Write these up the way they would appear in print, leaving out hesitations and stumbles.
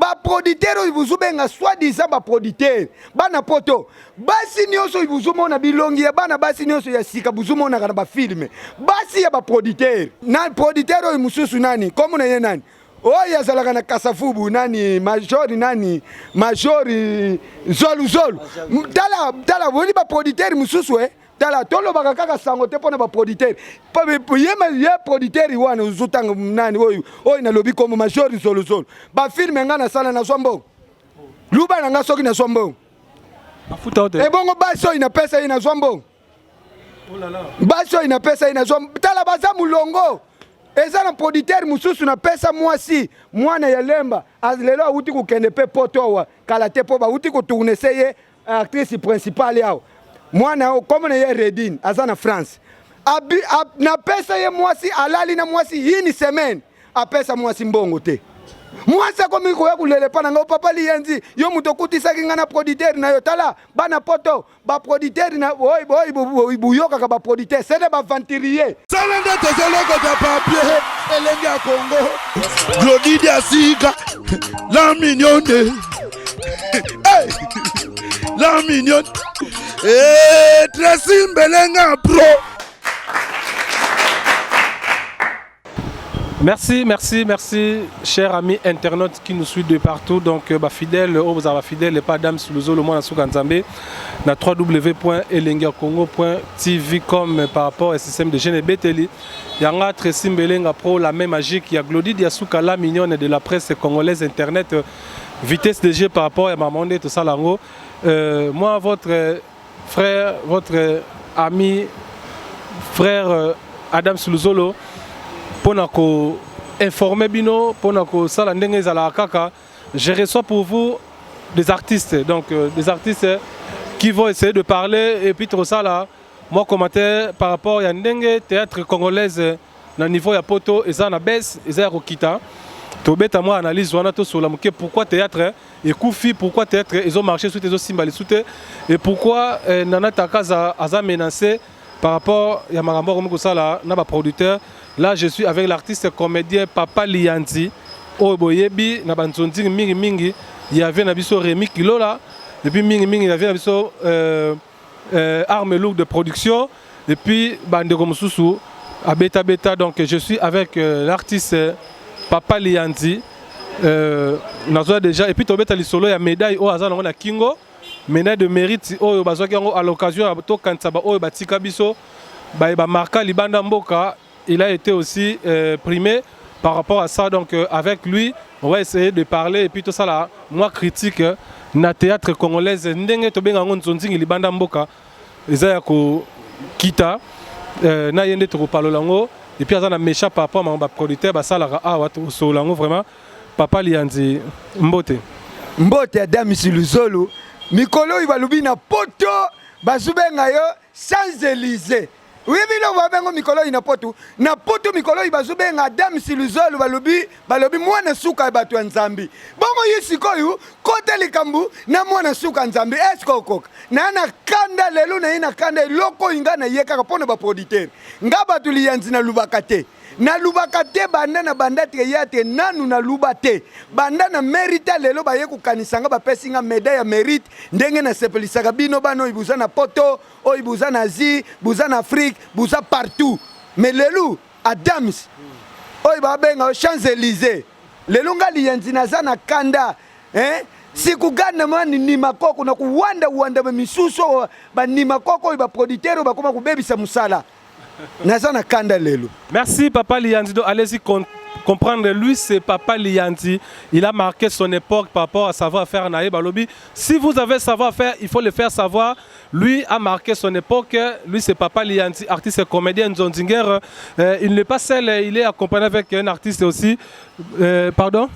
Baproducteur oyo bozobenga soit disant baproducteur bana poto, basi nyonso oyo bozomona, bilongi ya bana basi nyonso ya sika bozomonaka na bafilme, basi ya baproducteur. Na producteur oyo mosusu nani, kombo na ye nani, oyo azalaka na Kasavubu, nani, majori nani, majori Zoluzolu. Tala, tala, boni baproducteur mosusu e. Tala, tolobaka kaka sango te mpo na baproducteur. Ye producteur wana ozotanga nani, oyo nalobi kombo majori Zoluzolu, bafilme ngai nasala, nazwa mbongo? Luba na nga soki nazwa mbongo. Ebongo basi oyo napesa ye, nazwa mbongo? Basi oyo napesa ye, nazwa? Tala, baza molongo. Eza na producteur mosusu napesa mwasi, mwana ya Lemba, lelo awuti kokende mpe poto awa kala te, mpo bawuti kotourner se ye actrice principale awa. Mwana oyo kombo na ye Redine, aza na France. Napesa ye mwasi, alali na mwasi une semaine, apesa mwasi mbongo te. Mwasi akomi koya kolela epa na ngai: "Papa Liyanzi, yo moto okutisaki ngai na producteur na yo." Tala, bana poto, baproducteur na oyo buyokaka, baproducteur c'est des baaventurier. Sala nde tozolokota papier elenge ya Kongo. Glodidi asika la mignonne, hey! La mignonne, hey, Tracy Mbelenga pro. Merci, merci, merci, chers amis internautes qui nous suivent de partout. Donc, bah, fidèle, oh, vous avez fidèle, et pas Dame Suluzo, le monde à Nzambe, na www.elengiacongo.tv comme par rapport au système de Gene Beteli. Yanga Tracy Mbelenga Pro, la main magique, il y a Glody Diasuka, la mignonne de la presse congolaise internet, vitesse de jeu par rapport à Maman, tout ça là. Moi, votre frère, votre ami, frère Adam Suluzolo, mpona ko-informer bino, mpona kosala ndenge ezalaka kaka, je reçois pour vous des artistes, donc des artistes qui vont essayer de parler et puis tosala moi commentaire par rapport ya ndenge théâtre congolaise na niveau ya poto eza na baisse, eza ya kokita. Tobeta mwa analyse wana, tosola moke pourquoi théâtre ekufi, pourquoi théâtre ezomarcher su te, ezosimba lisu te, et pourquoi Nana Takaza aza menacé par rapport ya makambo akomi kosala na baproducteur. Là, je suis avec l'artiste comédien Papa Liyanzi, oyo boyebi na banzonzing mingimingi. Ya vie na biso Rémi Kilola, et puis mingimingi ya vie na biso Arme Lourde de production, et puis bandeko mosusu abetabeta. Donc je suis avec l'artiste Papa Liyanzi, nazwa déjà, et puis tobeta lisolo ya médaille oyo aza nango na kingo, médaille de mérite oyo bazwaki yango à l'occasion ya tokanisa baoyo batika biso, baye bamarka libanda mboka. Il a été aussi primé par rapport à ça. Donc avec lui, on va essayer de parler et puis tout ça là, moi critique na théâtre congolaise ndenge tobenga yango nzonzingi libanda mboka eza ya kokita, na ye nde tokopalola yango. Et puis aza na méchant par rapport à baproducteur basalaka awa, tokosolola yango vraiment. Papa Liyanzi, mbote. Mbote ya Damisi Luzolu. Mikolo oyo balobi na poto bazobenga yo Champs Élysées. Oyebi biloko babengo mikolo oyo na poto? Na poto mikolo oyo bazobenga Adam Siluzolu, balobi mwana suka ya bato ya Nzambe. Bongo ye sikoyo kota likambo na mwana suka ya Nzambe, eske okoka na na kanda lelo na ye na kanda? Eloko oyo nga na ye kaka mpo na baproducteur, nga bato Liyanzi nalubaka te, nalubaka te. Banda na banda te ya te, nanu naluba te. Banda na mérite, lelo baye kokanisa nga, bapesi nga médaille ya mérite. Ndenge nasepelisaka bino bana oyo buza na poto, oyo buza na Asie, buza na Afrique, buza partout. Mais lelo Adams oyo babenga Champs Élysées, lelo nga Liyanzi naza na kanda, hein? Sikuganda mwa nima koko na kuwanda wanda bamisusu oyo banima koko oyo baproducteur oyo bakoma kobebisa mosala, naza na kanda lelo. Merci Papa Liyanzi. Donc allez-y comprendre, lui c'est Papa Liyanzi. Il a marqué son époque par rapport à savoir-faire na ye. Balobi, si vous avez savoir-faire, il faut le faire savoir. Lui a marqué son époque. Lui c'est Papa Liyanzi, artiste et comédien Nzonzinger. Il n'est pas seul, il est accompagné avec un artiste aussi. Pardon,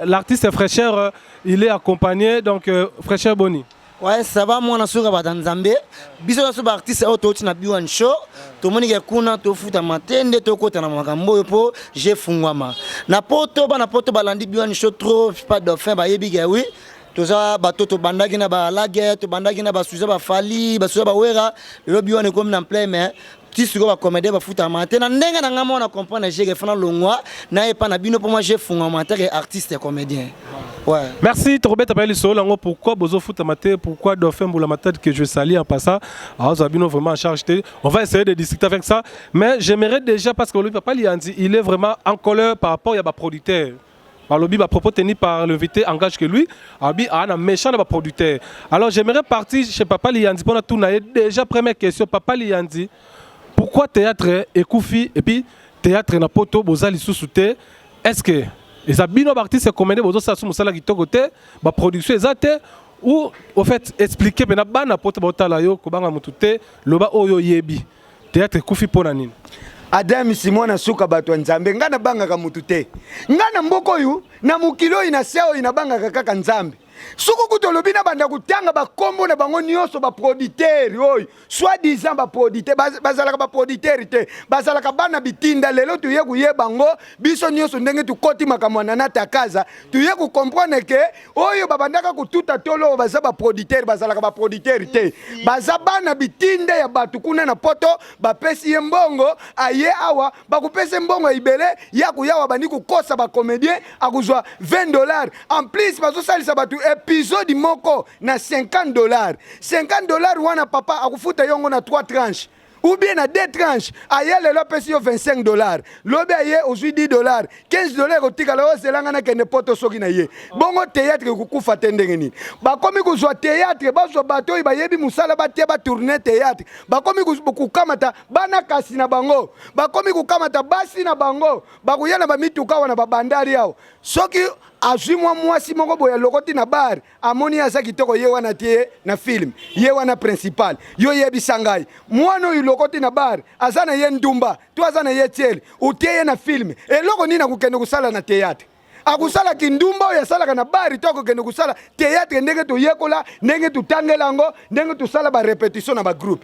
l'artiste Fraîcheur, il est accompagné. Donc Fraîcheur, boni? Ouais, ça va, mwana suka bato Nzambe. Biso nyonso baartiste oyo touti na B1 Show, tomoni ke kuna tofutama te, nde tokɔta na makambo oyo mpo jefungwama na poto. Bana poto balandi B1 Show trop, pas dauphin, bayebi ke oui, toza bato tobandaki na balage, tobandaki na basuza bafali, basuza bawera. Lelo B1 ekomi na plein, mais ti sikoyo bacomédien bafutama te. Na ndenge na ngai mwana comprendre jeke fana longwa na epa na bino mpo mwa jefungwama te ke artiste ya comédien. Ouais. Merci Robert Abel Lisolo yango pourquoi bozofutama te, pourquoi Dauphin Mbulamatad que je salue en passant azwa bino vraiment en charge te. On va essayer de discuter avec ça, mais j'aimerais déjà, parce que le papa Lianzi, il est vraiment en colère par rapport ya baproducteur. Balobi bapropos tenus par l'invité engage que lui abi ana méchant na baproducteur. Alors j'aimerais partir chez papa Lianzi mpona tuna ye déjà première question. Papa Lianzi, pourquoi théâtre ekufi et puis théâtre na poto boza lisusu te? Est ce que eza bino baartiste comédien bozosala so mosala kitoko te, baproduction eza te, ou au fait expliquer mpena bana poto baotala yo, kobanga motu te, loba oyo oyebi, théâtre ekufi mpo na nini? Adam Simon suka bato ya Nzambe, ngai nabangaka mutu te. Ngai na mboka oyo, na mokili oyo, na se oyo, nabangaka kaka Nzambe. Soki kutu olobi na banda kotanga bakombo na bango nyonso, baproducteur oyo soi-disant baproducteur, bazalaka baproducteur te, bazalaka bana bitinda. Lelo toye koyeba yango biso nyonso ndenge tokoti makambo ya Nana Takaza, toye kocomprendre ke oyo babandaka kotuta tolo oyo baza baproducteur, bazalaka baproducteur te, baza bana bitinda ya bato kuna na poto. Bapesi ye mbongo, aye awa, bakopesa mbongo ya ibele ya koyawa, bandi kokosa bacomédien, akozwa 20 dollars. En plus bazosalisa bato épisode moko na 50 dollars. 50 dollars wana, papa, akofuta yongo na 3 tranches ou bien na 2 tranches. Aye lelo, apesi yo 25 dollars, lobi aye, ozwi 10 dollars, 15 dollars ekotikala. Oyo ozelanga nakende poto soki na ye bongo, théâtre ekokufa te. Ndenge nini bakomi kozwa théâtre? Bazwa bato oyo bayebi mosala, batia batourne théâtre. Bakomi kokamata bana kasi na bango, bakomi kokamata basi na bango, bakoya na bamituka awa na babandari awa. Soki azwi mwa mwasi moko boye, alokoti na bar, amoni aza kitoko, ye wana tie na film, ye wana principal. Yo yebisa ngai, mwana oyo lokoti na bar, aza na ye ndumba to aza na ye tiele, otie ye na film, eloko nini akokende kosala na théâtre? Akosala kindumba oyo asalaka na bar to akokende kosala théâtre ndenge toyekola, ndenge totangela yango, ndenge tosala barépétition na bagroupe?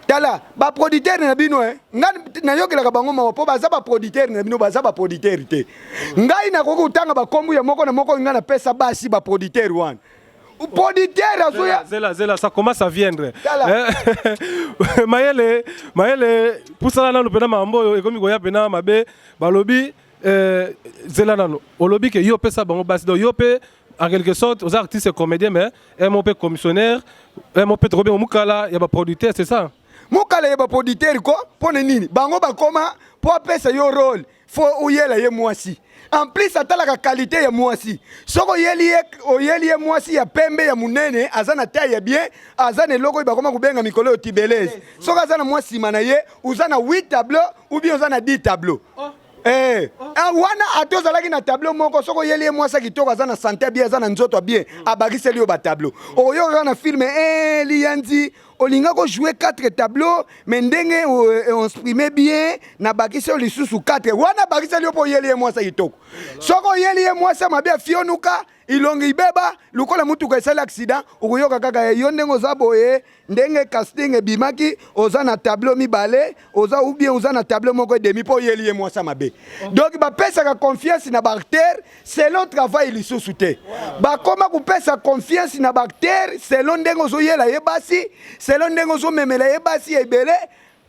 Tala baproducteur na bino, eh. Ngai nayokelaka bango mawa mpo baza baproducteur na bino, baza baproducteur te. Ngai nakoki kotanga bakombu ya moko na moko oyo ngai napesa basi. Baproducteur wana, producteur azoya. Zela, zela, ça commence à viendre. Tala. Eh, mayele mayele, pusana nanu mpena makambo oyo ekomi koya mpena mabe. Balobi eh, zela nanu, olobi ke yo opesa bango basi, donc yo mpe en quelque sorte oza artiste comédien, mais mo mpe commissionnaire, mo mpe tokobenga mokala ya baproducteur, c'est ça? Mokala ya baproducteur ko, mpo na nini bango bakoma mpo apesa yo rôle, faut oyela ye mwasi? En plus atalaka qualité ya mwasi. Soki oyeli ye, oyeli ye mwasi ya pembe, ya monene, aza na taille ya bien, aza na eloko oyo bakoma kobenga mikolo oyo tibelese, soki aza na mwa nsima na ye, oza na 8 tableau ou bien oza na 10 tableau. Eh, ah, wana ate ozalaki na tableau moko, soki oyeli ye mwasi ya kitoko, aza na santé ya bien, aza na nzoto ya bien, abakiseli yo batableau. Okoyoka kaka na film: eh, Liyanzi, olinga kojouer 4 tableau, mais ndenge exprime bien, nabakisi yo lisusu 4 wana. Abakiseli yo mpo oyeli ye mwasi ya kitoko. Soki oyeli ye mwasi ya mabe, afionuka, ilongi ibeba lokola mutuka esali accident, okoyoka kaka: yo ndenge oza boye, ndenge casting ebimaki, oza na tableau mibale, oza ou bien oza na tableau moko et demi, mpo oyeli ye mwasi ya mabe. Donc bapesaka confiance na baacteur selon travail lisusu te. Bakoma kopesa confiance na baacteur selon ndenge ozoyela ye basi, selon ndenge ozomemela ye basi ya ebele.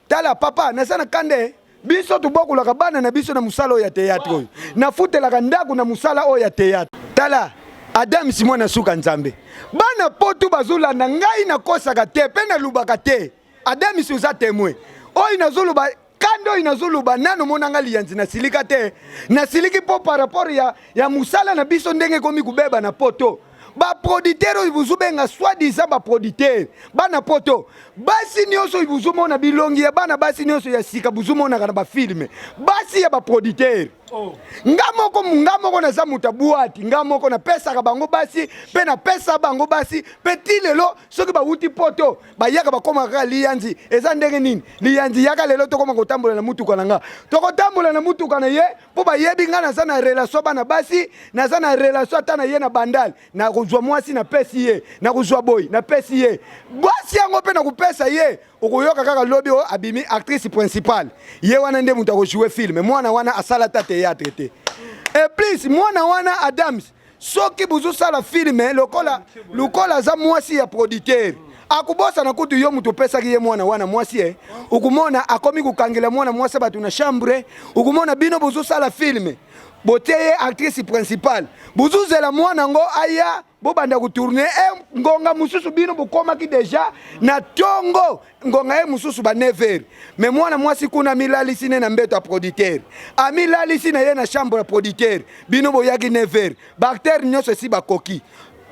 Tala papa, naza na kande. Biso tobokolaka bana na biso na mosala oyo ya théâtre oyo, nafutelaka ndako na mosala oyo ya théâtre. Tala Adam Simon na suka Nzambe, bana poto bazolanda ngai, nakosaka te mpe nalubaka te. Adamisi oza témoin oyo nazoloba, kanda oyo nazoloba nano monanga Liyanzi nasilika te. Nasiliki mpo par rapport ya mosala na biso ndenge ekomi kobeba na poto. Baproducteur oyo bozobenga soi-disant baproducteur, bana poto, basi nyonso oyo bozomona, bilongi ya bana basi nyonso ya sika bozomonaka na bafilm, basi ya baproducteur. Nga moko, nga moko naza moto abwati, nga moko napesaka bango basi mpe napesa bango basi mpe ti lelo. Soki bawuti poto, bayaka, bakómaka kaka: Liyanzi, eza ndenge nini? Liyanzi, yaka lelo, tokóma kotambola na mutuka na nga. Tokotambola na mutuka na ye mpo bayebi nga naza na relation bana basi, naza na relation ata na ye na bandale. Nakozwa mwasi, napesi ye, nakozwa boyi, napesi ye bwasi yango mpe nakopesa ye. Okoyoka kaka lobi oyo abimi actrice principale, ye wana nde moto akojouer film. Mwana wana asala ta théâtre te. Et plus mwana wana Adams, soki bozosala film, lokola aza mwasi ya producteur, akobosana kutu yo moto opesaki ye mwana wana mwasi. E okomona akomi kokangela mwana mwasi bato na chambre. Okomona bino bozosala film, Botie ye actrice principale, bozozela mwana yango aya, bobanda kotourner. E ngonga mosusu bino bokomaki déjà na ntongo, ngonga ye mosusu ba 9 heures, mais mwana mwasi kuna amilalisi ne na mbeto ya producteur, amilalisi na ye na chambre ya producteur. Bino boyaki 9 heures, baacteur nyonso esi bakoki.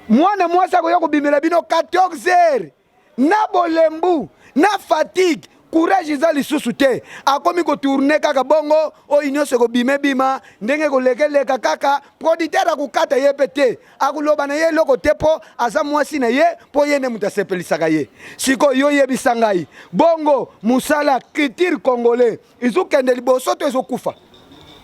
Mwana mwasi akoya kobimela bino 14 heures na bolembu na fatigue, courage eza lisusu te. Akomi kotourner kaka bongo, oyo nyonso ekobima ebima ndenge kolekeleka kaka. Producteur akokata ye mpe te, akoloba na ye eloko te, mpo aza mwasi na ye, mpo ye nde moto asepelisaka ye. Sikoyo yo yebisa ngai, bongo mosala culture congolais ezokende liboso to ezokufa?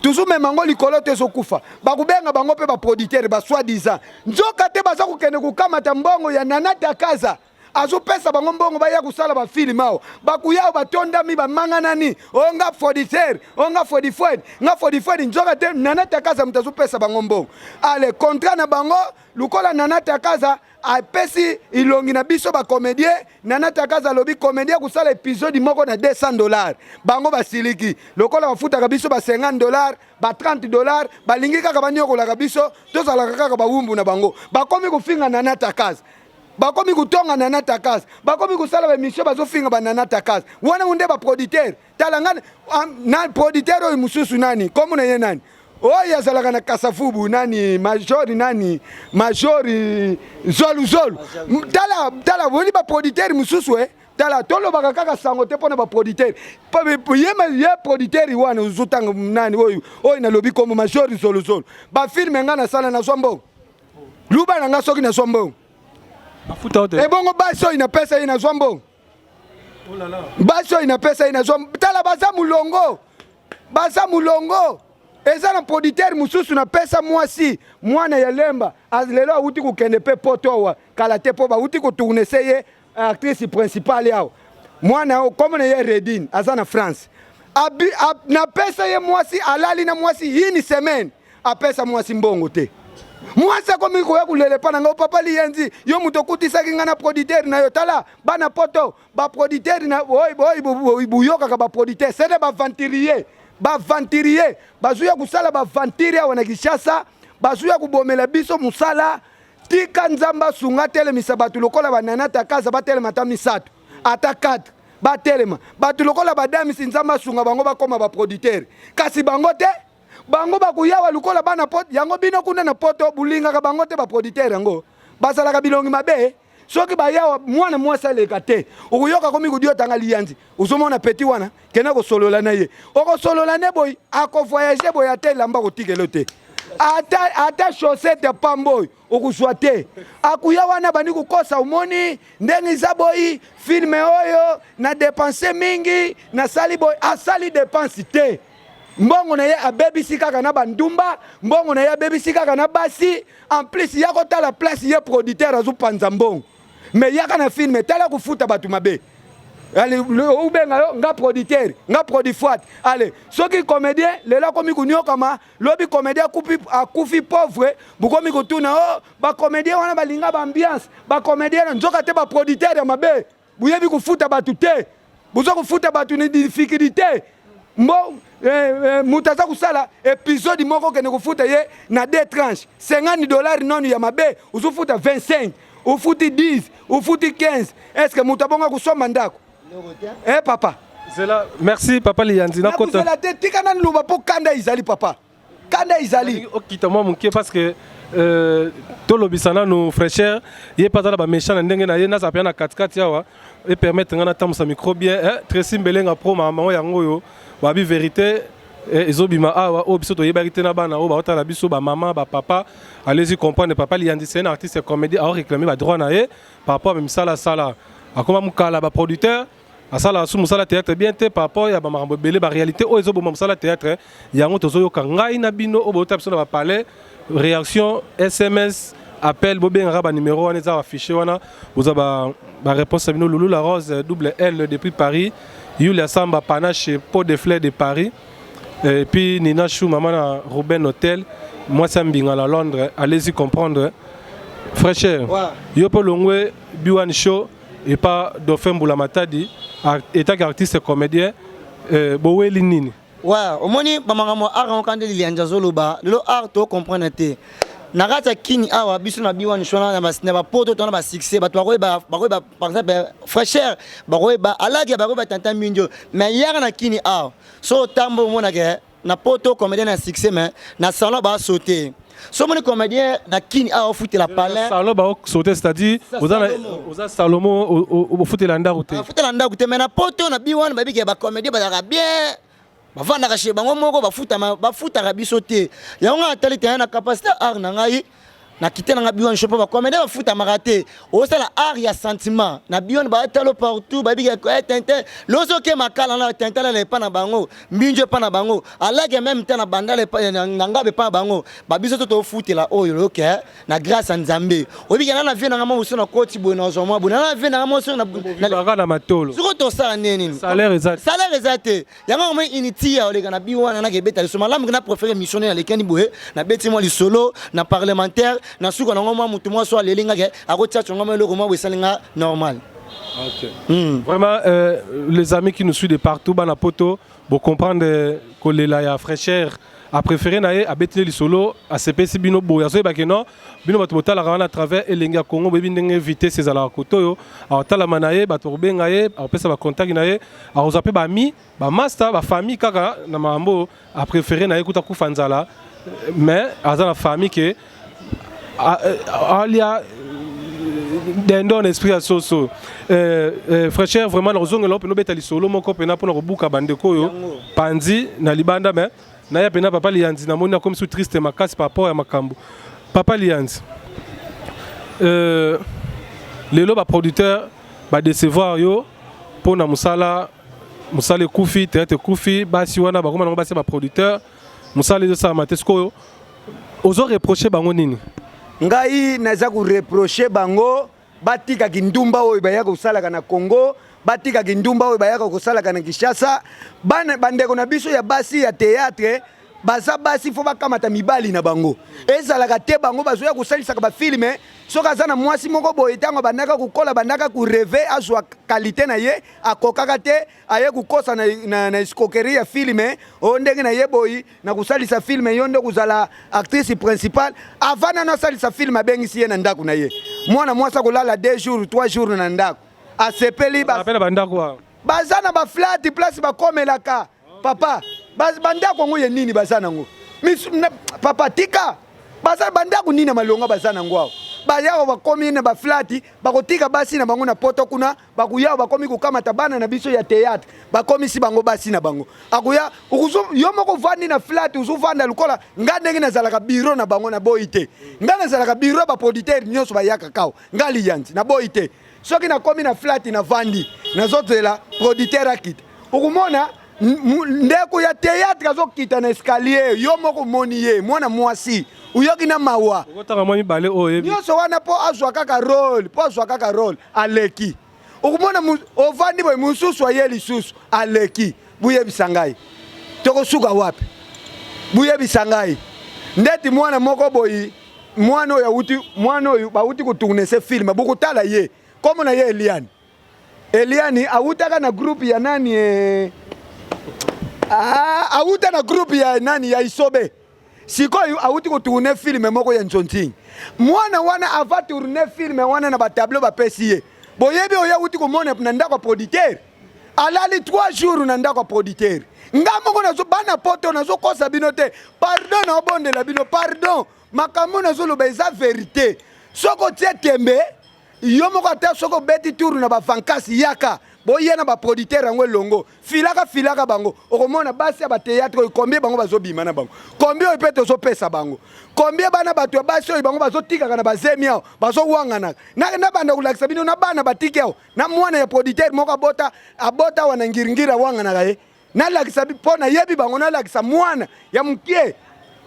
Tozomema yango likolo to ezokufa? Bakobenga bango mpe baproducteur basoi-disant, nzoka te baza kokende kokamata mbongo ya Nana Takaza. Azopesa bango mbongo baya kosala bafilm awa. Bakuya awa, batondami, bamanganani: "O nga producteur, o nga fodifwed, nga fodifwed." Nzoka te Nana Takaza moto azopesa bango mbongo. Ale contrat na bango, lokola Nana Takaza apesi ilongi na biso bacomédien, Nana Takaza alobi comédien kosala épisode moko na 200 dollars. Bango basiliki, lokola bafutaka biso ba 50 dollars, ba 30 dollars, balingi kaka banyokolaka biso, tozalaka kaka bawumbu na bango. Bakomi kofinga Nana Takaza, bakomi kotonga Nana Takaza, bakomi kosala baémission, bazofinga banana Takaza wana nde baproducteur. Tala nga na producteur oyo mosusu, nani kombo na ye, nani oyo azalaka na Kasavubu, nani, majori, nani, majori Zoluzolu. Tala, tala, boni baproducteur mosusu e. Tala, tolobaka kaka sango te mpo na baproducteur. Ye, ye producteur wana ozotanga nani, oyo oyo nalobi kombo majori Zoluzolu, bafilm nga nasala, nazwa mbongo? Luba na nga soki nazwa mbongo. Mafuta oyo te. Ebongo basi oyo napesa ye, nazwa mbongo? Basi oyo napesa ye, nazwa? Tala, baza molongo, baza molongo. Eza na producteur mosusu napesa mwasi, mwana ya Lemba. Lelo awuti kokende mpe Poto awa kala te, mpo bawuti kotourner se ye actrice principale awa. Mwana kombo na ye Redine, aza na France. Napesa ye mwasi, alali na mwasi une semaine, apesa mwasi mbongo te. Mwasi akomi koya kolela epa na ngai: "Papa Liyenzi, yo moto okutisaki ngai na producteur na yo." Tala, bana Poto, baproducteur na oyo buyokaka, baproducteur sede baaventurier, baaventurier bazuya kosala baaventure awa na Kinshasa, bazuya kobomela biso mosala. Tika Nzambe asunga, atelemisa bato lokola banana Takaza, batelema ata misato, ata 4, batelema bato lokola badamisi. Nzambe asunga bango bakóma baproducteur, kasi bango te. Bango bakoyawa lokola bana Poto yango. Bino kuna na Poto bolingaka bango te. Baproducteur yango bazalaka bilongi mabe. Soki bayawa, mwana mwasi aleka te. Okoyoka komi kodiotanga liyanzi. Ozomona petit wana, kende kosolola na ye, okosolola ne boye, akovoyage boye, ata elamba kotikelo te, ata chaussette pamba oyo okozwa te. Akuya wana, bandi kokosa: "Omoni ndenge eza boyi, film oyo na dépense mingi, nasali boye." Asali dépense te. Mbongo na ye abebisi kaka na bandumba, mbongo na ye abebisi kaka na basi. En plus ya kotala place ye producteur azopanza mbongo, mais yaka na film, tala kofuta bato mabe. Ale ubenga yo nga producteur, nga produfoit. Ale soki comédien lelo akomi koniokama, lobi comédien akufi, akufi pauvre. Bokomi kotuna: "O bacomédien wana balinga baambiance, bacomédien." Nzoka te baproducteur ya mabe, boyebi kofuta bato te, boza kofuta bato na difficulté. Mbo moto aza kosala épisode moko, okende kofuta ye na deux tranches, 50 dollars nonu ya mabe, ozofuta 25, ofuti 10, ofuti 15. Est ce que moto abonga kosomba ndako? Eh papa. Zela, merci papa Liyanzi, nakota. Nakozela te, tika nani loba, mpo kanda ezali, papa, kanda ezali. Okita mwa moke parce que tolobisa nanu fraîcheur. Ye mpe aza na baméchant na ndenge na ye. Nazala mpenza na katikati awa, epermettre ngai natambusa micro bien. Tracy Mbelenga pro mamango yango oyo babi vérité ezobima awa, oyo biso toyebaki te na bana oyo baotala biso, bamama, bapapa, allez-y comprendre. Papa Liyanzi, c'est un artiste comédie, aoréclame badroit na ye par rapport ya misala asala. Akoma mokala baproducteur, asalaka su mosala théâtre bien te par rapport ya bamakambo ebele, baréalité oyo ezoboma mosala théâtre. Yango tozoyoka ngai na bino oyo boyota biso na bapalais. Réaction, SMS, appel, bobengaka banimero wana eza affiché wana, bozwa baréponse ya bino. Lulu La Rose double L depuis Paris, Yulia Samba Panache Pot de Fleur de Paris, et puis Nina Chou, mama na Ruben Hotel, mwasi ya mbinga na Londres. Allez-y comprendre, fraîcheur. Yo mpo longwe B1 Show epa Dauphin Mbula Matadi, etaki artiste comédien, boweli nini? Ouais, omoni bamakambo ya art yango kaka nde Lilianji azoloba lelo art to comprendre te na kati ya kini awa biso na biwani shona na bapoto to na basuccès bato bakoyeba bakoyeba par exemple fraîcheur bakoyeba alaki bakoyeba tata mindio mais yaka na kini awa so otambo omonake na poto comédien na succès mais na salon basaute so omoni comédien na kini awa ofutela palin salon baosaute, c'est-à-dire oza Salomo, ofutela ndako te. Ofutela ndako te, mais na poto na biwani babiki ya bacomédien bazalaka bien, bavandaka chez bango moko, bafutaka biso te. Yango ngai atali te na capacité art na ngai nakite nanga biwani sho mpo bacomédien bafutamaka te. Osala art ya sentiment na biwani, baatalo partout babiki tintin loso oke makala na tintin na epa na bango, mbinjo epa na bango, alaki même te na bandala na ngabe epa na bango. Babiso to tofutela oyo loke na grâce ya Nzambe. Oyebiki na vie nanga moso na koti boye, nazwa mwa boye na vie nanga moso. Baka na matolo. Soko tosala nde nini? Salaire eza. Salaire eza te. Yango moi initi ya oleka na bi wana nakebeta lisolo malamu. Na préféré mission nalekani boye, nabeti mwa lisolo na parlementaire na suka nango, mwa motu mwa so aleli ngake akotia tongo mwa eloko mwa boye esalinga normal. Ok. Vraiment, les amis qui nous suivent de partout, bana poto, pour comprendre kolela ya fraîcheur, a préféré na ye abeteli lisolo, asepesi bino boye, azoyebake non bino bato botalaka wana à travers Elengi ya Congo, boyebi ndenge vitesse ezalaka koto oyo akotalama na ye, bato kobenga ye, akopesa bacontact na ye, akozwa mpe bami bamaster bafamille kaka na makambo. A préféré na ye kuta kufa nzala, mais aza na famille ke alia dendo na esprit ya soso. Fraîcheur, vraiment nakozongela mpena obeta lisolo moko mpena mpona kobuka bandeko oyo panzi na libanda, mais naya mpena papa Liyanzi, namoni akomi su triste makasi par rapport ya makambo. Papa Liyanzi, lelo baproducteur badecevoir yo mpo na mosala. Mosala ekufi, théâtre ekufi, basi wana bakoma nango basi ya baproducteur, mosala ezosalama te. Sikoyo ozo reproche bango nini? Ngai naza koreproche bango batikaki ndumba oyo bayaka kosalaka na Congo, batikaki ndumba oyo bayaka kosalaka na Kinshasa. Bana bandeko na biso ya basi ya théâtre baza basi, fo bakamata mibali na bango. Ezalaka te bango bazoya kosalisaka bafilme. Soki aza na mwasi moko boye, ntango bandaka kokola, bandaka korêver azwa qualité na ye, akokaka te, aye kokosa na escroquerie ya filme oyo. Ndenge na ye boyi na kosalisa filme, yo nde kozala actrice principale. Avant nano asalisa filme, abengisi ye na ndako na ye. Mwana mwasi akolala 2 jours, 3 jours na ndako, asepeli. Ape na bandako awa. Baza na baflat, place bakomelaka papa. Bandako yango ye nini baza nango? Papa tika, baza bandako nini ya malonga baza nango awa? Bayawa bakomi na baflat, bakotika basi na bango na poto kuna, bakoyawa bakomi kokamata bana na biso ya théâtre, bakomisi bango basi na bango. Akoya yo moko ovandi na flat, ozovanda lokola nga ndenge nazalaka bureau na bango. Naboyi te, nga nazalaka bureau ya baproducteur nyonso bayaka kawa. Nga Liyanzi naboyi te. Soki nakomi na flat, navandi, nazozela producteur akita, okomona ndeko ya théâtre azokita na escalier. Yo moko omoni ye mwana mwasi, oyoki na mawa. Okotanga mwa mibale oyo oyebi. Nyonso wana mpo azwa kaka rôle, mpo azwa kaka rôle, aleki. Okomona ovandi boye, mosusu aye lisusu, aleki. Buyebisa ngai, tokosuka wapi? Buyebisa ngai. Ndeti mwana moko boyi, mwana oyo awuti, mwana oyo bawuti kotourner se film, bokotala ye, kombo na ye Eliane. Eliane awutaka na groupe ya nani? Ah, awuta na groupe ya nani, ya Isobe. Sikoyo awuti kotourner film moko ya nzonzing. Mwana wana ava tourner film wana na batableau bapesi ye, boyebi oyo awuti komona na ndako ya producteur, alali 3 jours na ndako ya producteur. Nga moko nazo bana poto, nazokosa bino te. Pardon, naobondela bino pardon, makambo nazoloba eza vérité. Soki otie tembe yo moko, ata soki obeti tour na bavankasi, yaka boye na baproducteur yango elongo, filaka filaka bango, okomona basi ya bathéâtre oyo combien bango bazobima na bango, combien oyo mpe tozopesa bango, combien bana bato ya basi oyo bango bazotikaka na bazemi awa, bazowanganaka. Nabanda kolakisa bino na bana batiki awa na mwana ya producteur moko abota, abota awa na Ngiringiri, awanganaka ye. Nalakisa mpo nayebi bango. Nalakisa mwana ya mokie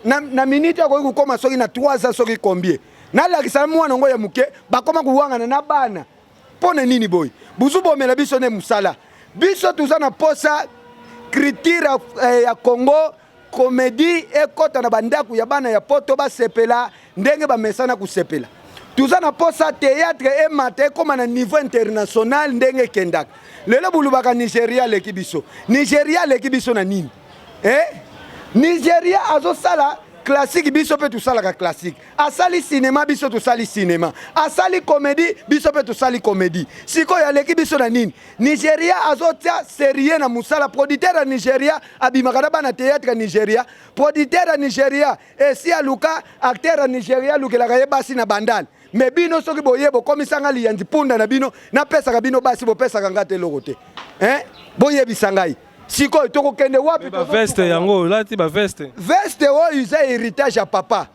na minute akoki kokóma soki na 3 ans, soki combien. Nalakisa mwana yango ya moke, bakóma kowangana na bana. Mpo na nini boye buzu bomela biso nde mosala? Biso toza na posa culture ya Congo, comédie ekɔta na bandako ya bana ya poto, basepela ndenge bamesana kosepela. Toza na posa théâtre emata, ekóma na niveau international ndenge ekendaka lelo. Bulubaka Nigeria aleki biso. Nigeria aleki biso na nini? Eh? Nigeria azosala classique, biso mpe tosalaka classique. Asali cinéma, biso tosali cinéma. Asali comédie, biso mpe tosali comédie. Sikoyo aleki biso na nini? Nigeria azotia sérieux na mosala. Producteur ya Nigeria abimaka na bana théâtre ya Nigeria. Producteur ya Nigeria esi aluka acteur ya Nigeria, alukelaka ye basi na Bandale. Me bino soki boye bokomisanga liyanzi punda na bino, napesaka bino basi, bopesaka nga te eloko te, hein? Boyebisa ngai sikoyo tokokende wapi? Baveste yango olati, baveste? Veste oyo eza héritage ya papa.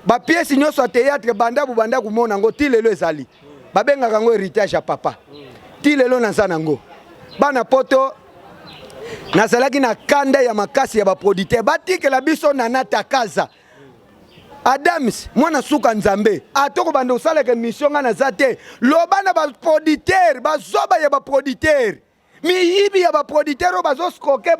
Bapièces nyonso ya théâtre banda bobanda komona yango ti lelo ezali, babengaka yango héritage ya papa. Ti lelo naza nango. Bana Poto, nazalaki na kanda ya makasi ya baproducteur. Batikela biso Nana Takaza Adams, mwana suka Nzambe. Atoko banda osalaka émission, ngai naza te. Loba na baproducteur, bazoba ya baproducteur, miyibi ya baproducteur oyo bazoescroquer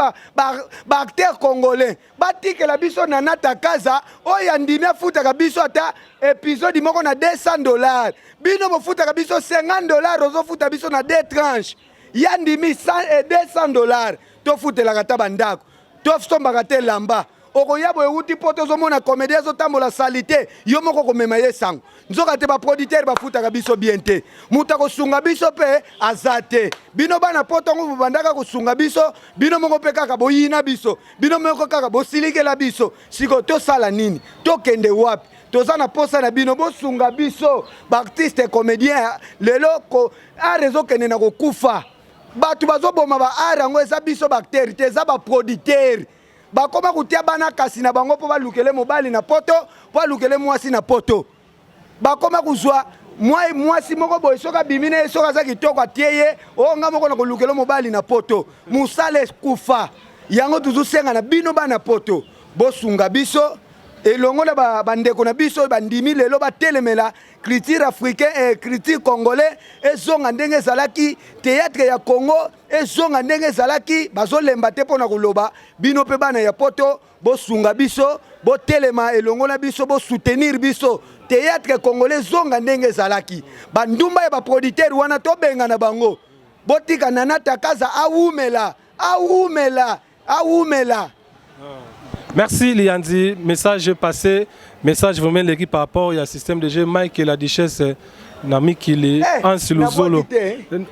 baacteur congolais, batikela biso Nana Takaza oyo andimi afutaka biso ata épisode moko na 200 $. Bino bofutaka biso 50 $, ozofuta biso na deux tranches. Ya ndimi 200 $, tofutelaka ata bandako, tosombaka te elamba. Okoya boye, euti mpo tozomona comédie azotambola sali te, yo moko komema ye sango. Nzoka te baproducteur bafutaka biso bien te, moto akosunga biso mpe aza te. Bino bana Poto ngo bobandaka kosunga biso, bino moko mpe kaka boyina biso, bino moko kaka bosilikela biso. Sikoyo tosala nini? Tokende wapi? Toza na posa na bino, bosunga biso baartiste comédien. Lelo art ezokende na kokufa. Bato bazoboma baart yango eza biso baacteur te, eza baproducteur. Bakoma kotia bana kasi na bango mpo balukele mobali na Poto, mpo alukele mwasi na Poto. Bakoma kozwa mwasi moko boye, soki abimi na ye, soki aza kitoko, atie ye oyo nga moko na kolukela mobali na Poto. Mosala ekufa. Yango tozosenga na bino bana Poto, bosunga biso elongo na bandeko na biso oyo bandimi lelo batelemela culture africain et culture congolais ezonga ndenge ezalaki, théâtre ya Congo ezonga ndenge ezalaki. Bazolemba te mpo na koloba. Bino mpe bana ya Poto, bosunga biso, botelema elongo na biso, bosoutenir biso, théâtre congolais ezonga ndenge ezalaki. Bandumba ya baproducteur wana, tobengana bango. Botika Nana Takaza awumela, awumela, awumela. Merci Lianzi, message passé, message vraiment l'équipe par rapport au système de jeu. Mike et la duchesse na mikili. Ansi Luzolo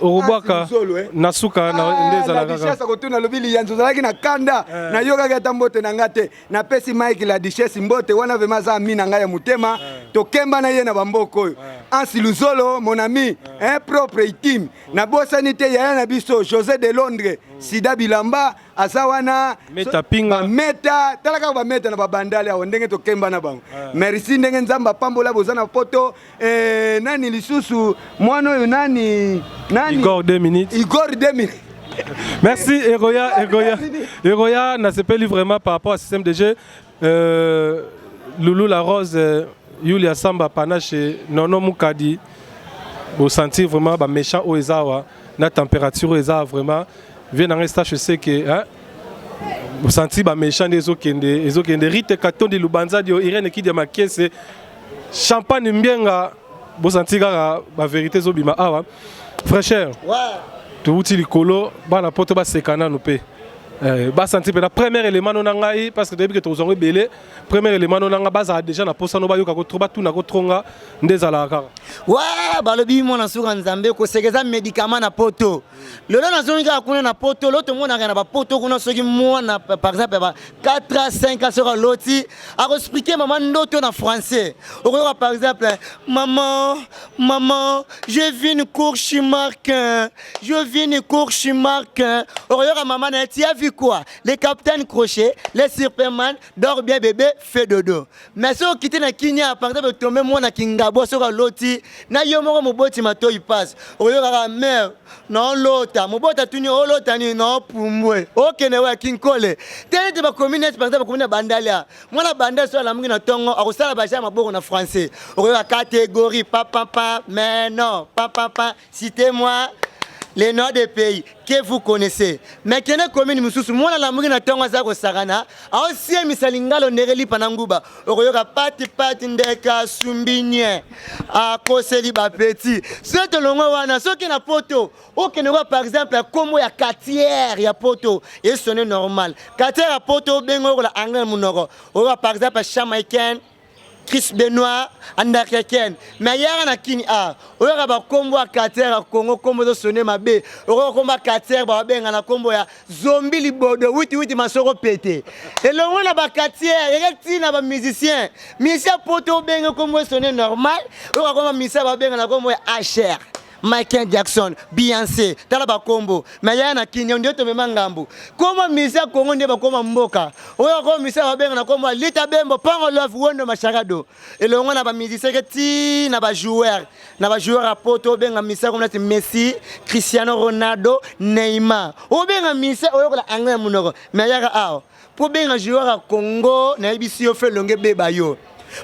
okobwaka na suka na nde ezalaka. Duchesse akotuna, lobi Liyanzi ozalaki na kanda, nayokaki ata mbote na nga te. Napesi Mike la duchesse mbote wana, vraiment aza ami na ngai ya motema, tokemba na ye na bamboka oyo. Ansi Luzolo, mon ami, un propre intime. Nabosani te yaya na biso José de Londres, Sida Bilamba aza wana. Meta Pinga. Bameta, tala kaka bameta na babandale awa ndenge tokemba na bango. Merci ndenge Nzambe apambola boza na Poto. Nani lisusu? Mwana oyo nani nani? Igor 2 minutes. Igor 2 minutes. Merci Eroya, Eroya, Eroya nasepeli vraiment par rapport au système de jeu. Loulou la Rose, Yulia Samba Panache, Nono Mukadi, bosentir vraiment ba méchant oyo eza awa na température oyo eza vraiment vie nanga Estache seke, hein? Bosentir ba méchant nde ezokende, ezokende. Rite Katondi Lubanzadi, Irene Kidia Makese, Champagne Mbienga, bosentir kaka bavérité ezobima awa. Fraîcheur. Touti likolo, bana Poto baseka nanu mpe. Basentir mpe na premier élément no na ngai, parce que toyebi ke tokozwango ebele. Premier élément no na ngai, bazala déjà na posa no bayokako trop, batunako trop nga nde ezalaka kaka. Wa balobi mwana suka Nzambe, koseka eza médicament na Poto. Lelo nazongi kaka kuna na Poto. Lo tomonaka na bapoto kuna, soki mwana par exemple ba 4 ans, 5 ans, soki aloti, akoexpliquer mama ndoto na français. Okoyoka par exemple: "Maman, maman, je vis une course marque, je vis une course marque." Okoyoka mama na ye: "Tu as vu quoi?" "Le capitaine Crochet, le Superman. Dors bien bébé, fais dodo." Mais soki okiti na Kinia, par exemple tombe mwana Kingabo, soki aloti na yo moko moboti, matoi passe, oyokaka: "Mare, naolota." Moboti atuni: "Olota nini?" "Naopumbwe okende wa Kinkole te." Neti bakomi neti par exemple bakomi na Bandalia, mwana Bandali soki alamuki na ntongo, akosala baja maboko na français. Okoyoka catégorie papapa, mais non papapa, citez moi. Les noms de pays que vous connaissez. Mais kende commune mususu mwana lamuki na tongo aza kosakana aosiemisa lingala ondere lipa na nguba okoyoka pati pati ndeka sumbinie akoseli bapeti soki tolongwe wana soki na poto okende kwa par exemple ya kombo ya quartier ya poto esone normal quartier ya poto obenga okola anglais na monoko oyoka par exemple chamaïcaine Chris Benoit Anderkeken mais yaka na kini a oyoka bakombo ya quartier ya Congo kombo ezosone mabe okoka kombo ya quartier babenga na kombo ya zombi libodo witi witi masoko pete elongo na baquartier eke ntina bamusicien musicien poto obenge kombo esone normal oyoka kombo musicien babenga na kombo ya hr Michael Jackson, Beyoncé, tala bakombo. Mais yaya na kini ndio tomema ngambu. Kombo misia Congo ndio bakoma mboka. Oyo kombo misia babenga na kombo Lita Bembo, Pango Love, Wondo Machakado. Elongo na ba musiciens ke ti na ba joueurs, na ba joueurs à poto benga misia comme nati Messi, Cristiano Ronaldo, Neymar. Obenga misia oyo kola anglais munoko. Mais yaka awa. Po benga joueur ya Congo nayebisi yo fe longe beba yo.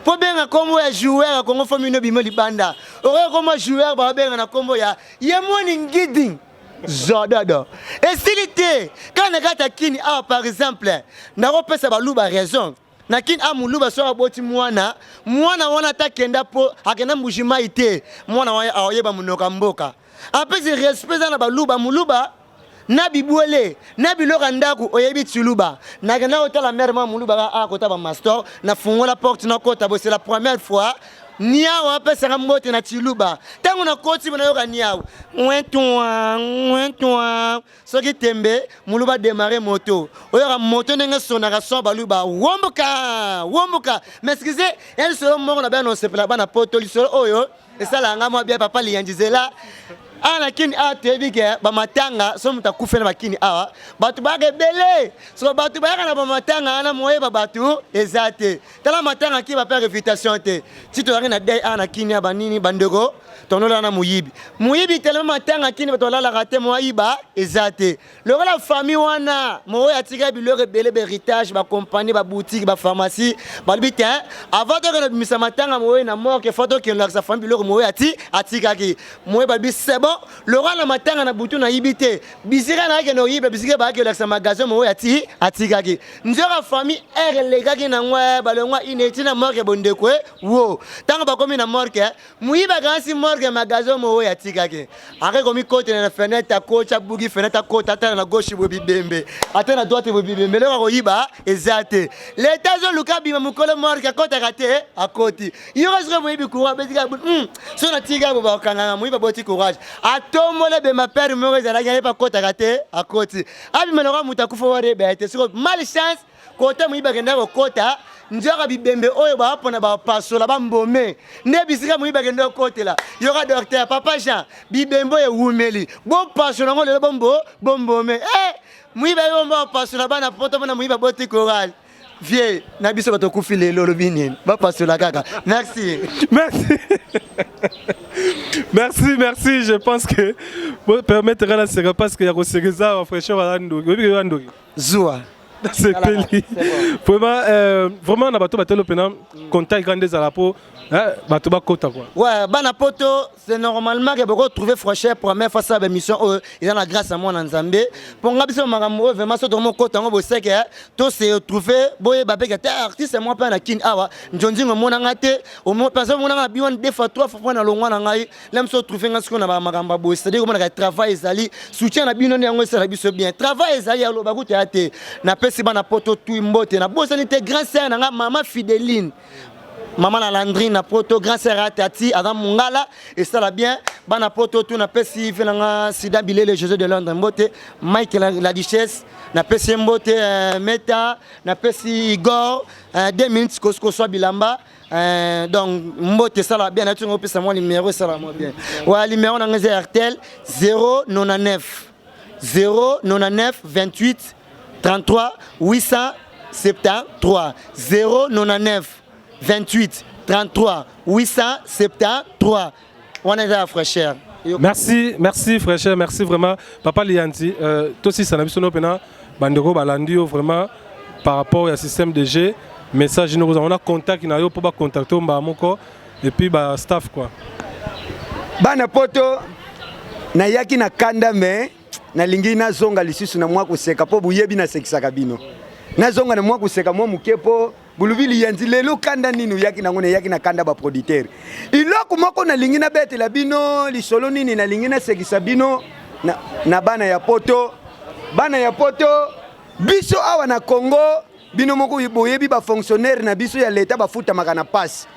Po benga kombo ya joueur ya Congo fo mino bimo libanda. Okoya kombo joueur ba benga na kombo ya Yemoni Ngidi. Zododo. Esili te. Kaka na kati ya kini awa par exemple, nakopesa baluba raison. Na kini awa muluba soki aboti mwana, mwana wana ata akenda po akenda Mbuji-Mayi te, mwana wana akoyeba monoko ya mboka. Apesi respect eza na baluba, muluba na bibwele na biloko ya ndako oyebi tshiluba nakenda kotala mare mwa muluba ka a kota bamastor nafungola porte nakota bo c'est la première fois niawu apesaka mbote na tshiluba ntango nakoti bo nayoka niawu nwetwa nwetwa soki tembe muluba demare moto oyoka moto ndenge esonaka son baluba womboka womboka mais excuse ya lisolo moko na bana osepela bana poto lisolo oyo esala nga mwa bien papa liyanji zela awa na kini awa toyebi ke bamatanga so moto akufi na bakini awa bato bayaka ebele so bato bayaka na bamatanga wana moyeba bato eza te tala matanga ki bape refutation te ti tozalaki na dei awa na kini ya banini bandeko tonola na moyibi moyibi telema matanga kini bato balalaka te moyiba eza te Lokola famille wana moyo atika biloko ebele ba héritage ba compagnie ba boutique ba pharmacie balobi te avant tokende bimisa matanga moyo na morgue faut tokende lakisa famille biloko moyo ati atikaki moyo balobi c'est bon lokola na matanga na butu nayibi te bisika nakende koyiba bisika bayaki kolakisa magasin moyo ati atikaki nzoka famille ere elekaki nango eh, balongwa ineti na morgue bondeko eh, wo ntango bakomi na morgue eh, Muyibi akanisi morgue ya magasin oyo atikaki. Ake komikotela na fenêtre akoti abuki fenêtre akota atala na gauche boye bibembe ata na droite boye bibembe eloko akoyiba eza te. Leta azoluka abima mokolo morgue akotaka te akoti. Yoka soki moyibi courage abetika hmm, soki natika bo bakanganga moyibi aboti courage atomboli ebemba pere moko ezalaki ayebi akotaka te akoti abima lokola moto akufa wana ebaya te siko malchance Kota moyibi akenda kokota nzoka bibembe oyo baapona bapasola bambome nde bisika moyibi akenda kokotela. Yoka docteur papa Jean, bibembe oyo ewumeli bopasola yango lelo bombo bombome eh, moyibi aye bombo apasola bana poto mpona moyibi aboti chorale vie na biso bato okufi lelo olobi nini bapasola kaka merci merci merci merci je pense que permettre la seka parce que ya koseka eza fraîcheur aza ndoki oyebi ke ndoki zuwa nasepeli vraiment euh, vraiment na bato batelo mpena contact kaka nde ezala mpo bato bakota quoi ouais bana poto c'est normalement que boko trouver fraîcheur première fois ça émission oyo eza na grâce à mwana nzambe mpo nga biso makambo oyo vraiment so tokomokota yango boseke to se retrouver boyeba mpe ke te artiste mwa mpe na kini awa njonzingo omonanga te parce omonanga na biwan deux fois trois fois mpo na longwa na ngai la mosusu otrouve nga sikoyo na bamakambo ya boye c'est-à-dire omonaka travail ezali soutien na bino nde yango esala biso bien travail ezali ya loba kutu ya te napesi bana poto tui mbote nabosani te grand sœur na nga mama fideline mama na landrine na poto grand sœur ya tati aza mongala esala bien bana poto tu napesi ve na nga sida bilele josé de londres mbote mike la, la duchesse napesi ye mbote euh, meta napesi igor euh, deux minutes koswa bilamba Euh, donc mbote esala bien nati opesa mwa numéro esala mwa bien wa numéro na ngai eza airtel 099 099 28 33 873 099 28 33 873 wana eza ya fraîcheur. Merci, merci fraîcheur, merci vraiment papa Lianti. Euh, tosisa na biso no pena bandeko balandi yo vraiment par rapport ya système de jeu message noko on a contact na yo po ba contacter mbala moko et puis ba staff quoi. Bana poto. Nayaki na kanda, me nalingi nazonga lisusu na mwa koseka, mpo boyebi nasekisaka bino. Nazonga na mwa koseka mwa moke, mpo bolobi liyanzi lelo kanda nini oyaki nango. Nayaki na kanda baproducteur. Eloko moko nalingi nabetela bino lisolo nini, nalingi nasekisa bino na bana ya poto. Bana ya poto, biso awa na Congo, bino moko boyebi bafonctionnaire na biso ya leta bafutamaka na pasi.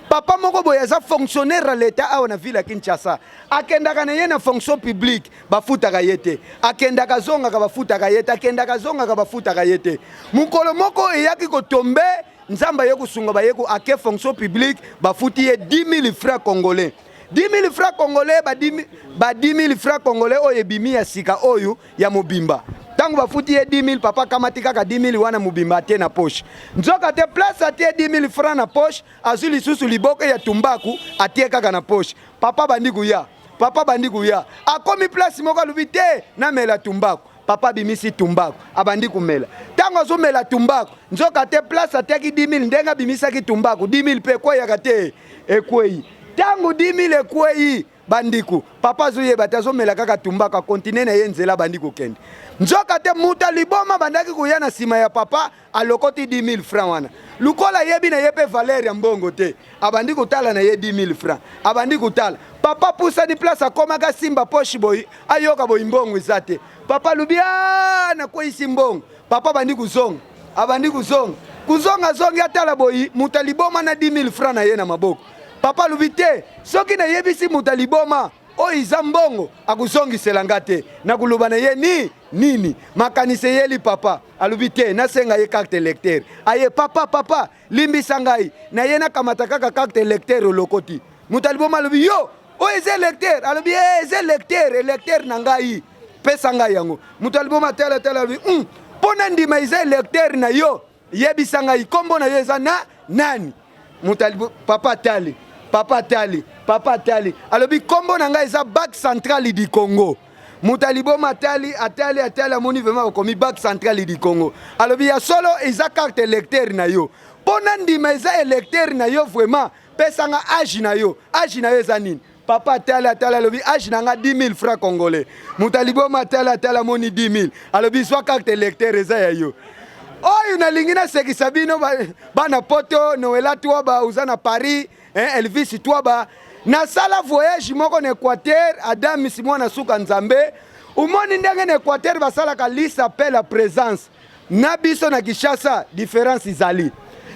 Papa moko boye aza fonctionnaire ya leta awa na ville ya Kinshasa, akendaka na ye na fonction publique, bafutaka ye te. Akendaka, azongaka, bafutaka ye te. Akendaka, azongaka, bafutaka ye te. Mokolo moko eyaki kotombe, Nzambe aye kosunga, baye ko ake fonction publique, bafuti ye 10 000 francs congolais. 10 000 francs congolais, ba 10 000 francs congolais oyo ebimi ya sika oyo ya mobimba. Ntango bafuti ye 10 000, papa akamati kaka 10 000 wana mobimba, atie na poche. Nzoka te, place atie 10 000 francs na poche, azwi lisusu liboke ya tumbaku, atie kaka na poche. Papa bandi koya, papa bandi koya, akomi place moko, alobi te, namela tumbaku. Papa abimisi tumbaku, abandi komela. Ntango azomela tumbaku, nzoka te, place atiaki 10 000, ndenge abimisaki tumbaku, 10 000 mpe ekweyaka te, ekwei. Ntango 10 000 ekwei, bandiku, papa azoyeba te, azomela kaka tumbako, akontinue na ye nzela, abandi kokende. Nzoka te, moto aliboma bandaki koya na nsima ya papa, alokoti 10 000 francs wana. Lukola ayebi na ye mpe valeur ya mbongo te, abandi kotala na ye 10 000 francs, abandi kotala. Papa pusani place akomaka, simba poche boyi, ayoka boyi, mbongo eza te. Papa alobi: "A, nakweyisi mbongo." Papa abandi kozonga, abandi kozonga, kozonga, azongi, atala boyi, moto aliboma na 10 000 francs na ye na maboko. Papa alobi te, soki nayebisi moto aliboma oyo eza mbongo, akozongisela nga te, nakoloba na ye ni nini? Makanisi eyeli papa, alobi te, nasenga ye carte électeur. Aye: "Papa, papa, limbisa ngai, na ye nakamata kaka carte électeur." Olokoti, moto aliboma alobi: "Yo, oyo eza électeur?" Alobi: "E, eza électeur, électeur na ngai, pesa ngai yango." Moto aliboma tala tala, alobi: "Mpo na ndima eza électeur na yo, yebisa ngai nkombo na yo eza na nani?" Moto, papa atali, papa atali, papa atali, alobi: "Nkombo na ngai eza Banque Centrale du Congo." Moto aliboma atali, atali, atali, amoni vraiment okomi Banque Centrale du Congo. Alobi: "Ya solo eza carte électeur na yo. Mpo na ndima eza électeur na yo vraiment, pesanga âge na yo. Âge na yo eza nini?" Papa atali, atali, alobi: "Âge na nga 10 000 francs congolais." Moto aliboma atali, atali, amoni 10 000, alobi: "Zwa carte électeur, eza ya yo." Oyo nalingi nasekisa bino, bana poto, Noela Twaba oza na Paris, hein, Elvis Twaba. Nasala voyage moko na Équateur. Adamis mwana suka Nzambe, omoni ndenge na Équateur basalaka liste appel à présence na biso na Kinshasa, différence ezali.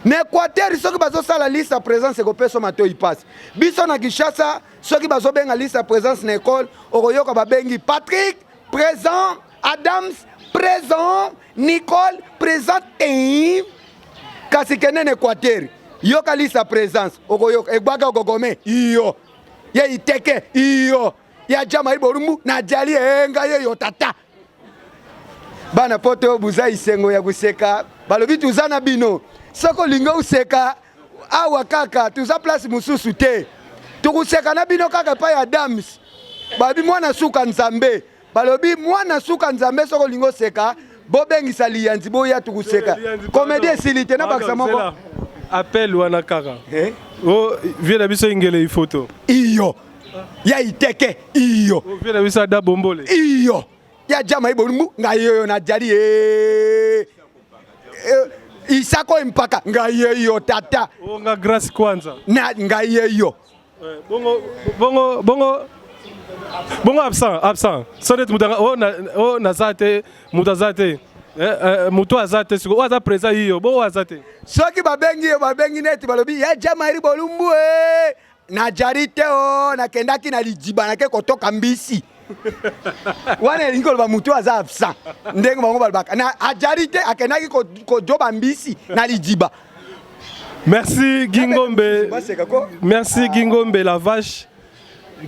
Na Équateur, soki bazosala liste ya présence, ekopesa matoi pasi. Biso na Kinshasa, soki bazobenga liste ya présence na ekole, okoyoka babengi Patrick présent, Adams présent, Nicole présent te. Kasi kende na Équateur, yoka liste ya présence, okoyoka egbaka okokome iyo ye iteke iyo ya jama iborumbu na jali enga ye yo tata. Bana poto, buza isengo ya koseka. Balobi tuza na bino. Soki olingi oseka awa, kaka tuza place mosusu te, tokoseka na bino kaka epai ya Dams. Balobi mwana suka Nzambe, balobi mwana suka Nzambe. Soki olingi oseka, bobengisa liyanzi, boya, tukoseka. Comédie esili te, nabakisa moko. Appel wana kaka. Eh? O vie na biso ingele ifoto. Iyo ya iteke iyo. O vie na biso ada bombole. Iyo ya jama ibolumbu ngai oyo najali e isako mpaka ngai eyo tata. O nga Grâce Kwanza. Na ngai eyo. Bongo bongo bongo bongo, absent, absent so neti moto o na o naza te, moto aza te, moto aza te. Sikoyo oyo aza présent iyo, bongo oyo aza te? Soki babengi yo, babengi neti balobi ya jamari bolumbu e, najali te, o nakendaki na lijiba, nake kotoka mbisi. Wana elingi koloba motu aza absent. Ndenge bango balobaka na ajali te, akendaki kojoba mbisi na lijiba. Merci Gingombe. Baseka ko. Merci Gingombe la vache.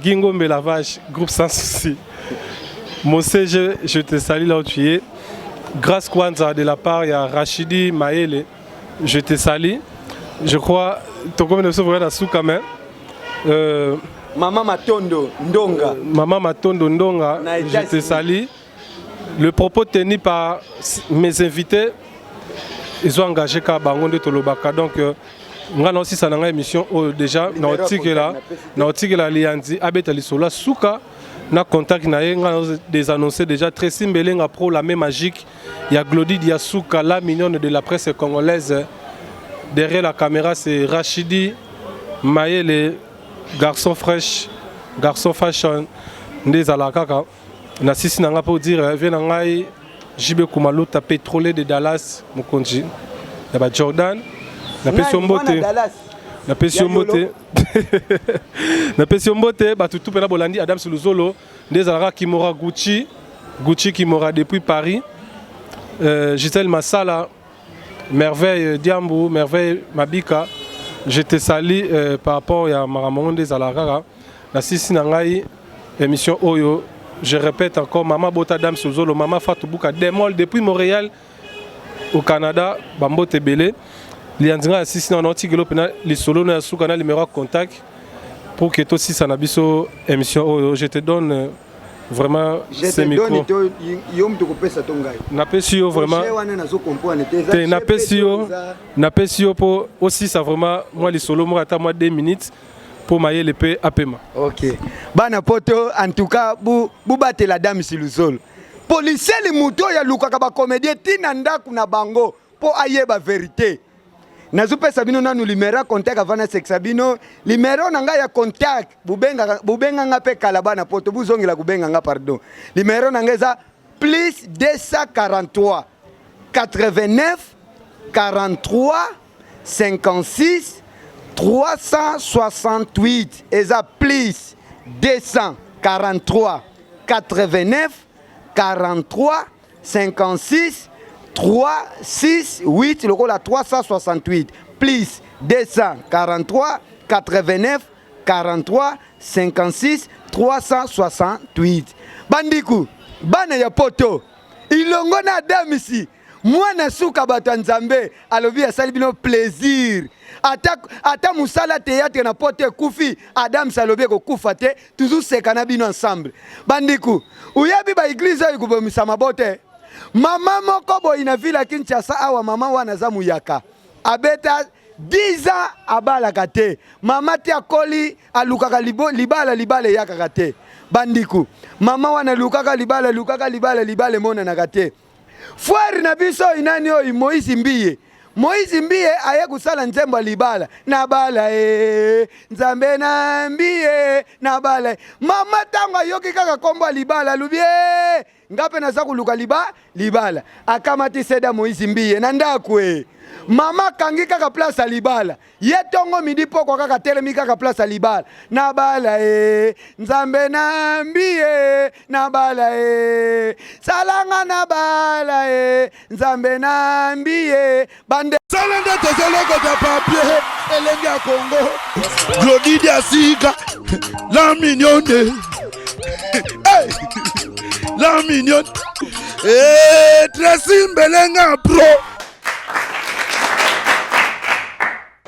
Gingombe la vache, groupe Sans Souci. Mon CG, je te salue là où tu es. Grâce Kwanza de la part, il y a Rachidi Maele. Je te salue. Je crois, tokomi na biso na suka mais Mama Matondo Ndonga. Maman Matondo Ndonga, Na je te États-Unis. salue. Le propos tenu par mes invités, ils ont engagé ka bango nde tolobaka. Donc nga na osisa na ngai émission oyo déjà, na otikela liyanzi abeta lisolo ya suka. Na contact na ye nga nazo désannoncer déjà Tracy Mbelenga pro la main magique ya Glody Diasuka la mignonne de la presse congolaise. Derrière la caméra c'est Rachidi Mayele garçon fresh, garçon fashion nde ezalaka kaka na sisi na nga mpo dire vie na ngai JB Kumaluta pétrolier de Dallas mokonzi ya ba Jordan napesi yo mbote napesi yo mbote napesi yo mbote bato tu mpena bolandi Adams Luzolo nde ezalaka Kimora Gucci Gucci Kimora depuis Paris Gisèle Masala Merveille Diambu Merveille Mabika je te salue par rapport ya makambo ngo nde ezalaka kaka na sisi na ngai émission oyo. Je répète encore, mama bota Adams Luzolo, mama Fatou Buka Demol depuis Montréal au Canada, bambote ebele lianzi ngai ya sisi na wana otikelo mpena lisolo na ya suka na numéro ya contact pour que tosisa na biso émission oyo. Je te donne vraiment Je ce te micro. Donne to yo mutu kopesa to ngai. Napesi yo vraiment. Wana nazo comprendre te. Te, napesi yo, napesi yo mpo osisa vraiment mwa lisolo moko ata mwa 2 minutes mpo mayele mpe apema. Ok, bana poto, en tout cas bubatela Adams Luzolo, poliseli motu oyo alukaka bacomédien ntina ndako na bango mpo ayeba vérité. Nazopesa bino nanu numéro ya contact avant nasekisa bino. Numéro na ngai ya contact, bobenganga mpe kala bana poto, bozongela kobenganga, pardon. Numéro na ngai eza plus 243 89 43 56 368. Eza plus 243 89 43 56 3 6 8, lokola 368, plus 243 89 43 56 368. Bandiku bana ya poto, ilongo na Adamisi mwana suka bato ya Nzambe alobi asali bino plaisir. Ata, ata mosala théâtre na poto ekufi, Adams alobi ekokufa te, toujours seka na bino ensemble. Bandiku, oyebi baéglise oyo ekobomisa mabote. Mama moko boye na ville ya Kinshasa awa, mama wana aza muyaka, abeta 10 ans abalaka te. Mama te akoli, alukaka libala, libala eyakaka te. Bandiku, mama wana alukaka libala, alukaka libala, libala emonanaka te. Frère na biso oyo nani oyo, Moïse Mbiye, Moïse Mbiye aye kosala nzembo ya libala na bala e Nzambe na Mbiye na bala e. Mama ntango ayoki kaka nkombo ya libala, alobi e nga mpe naza koluka libala. Akamati seda Moïse Mbiye na ndako e mama akangi kaka place ya libala. Ye ntongo midi pokwa kaka telemi kaka place ya libala na bala e Nzambe na Mbiye na bala e salanga na bala e Nzambe na Mbiye bande. Sala nde tozolokota papier elenge ya Kongo Glodidi ya sika la mignonne, hey! La mignonne. Hey, Tracy Mbelenga pro.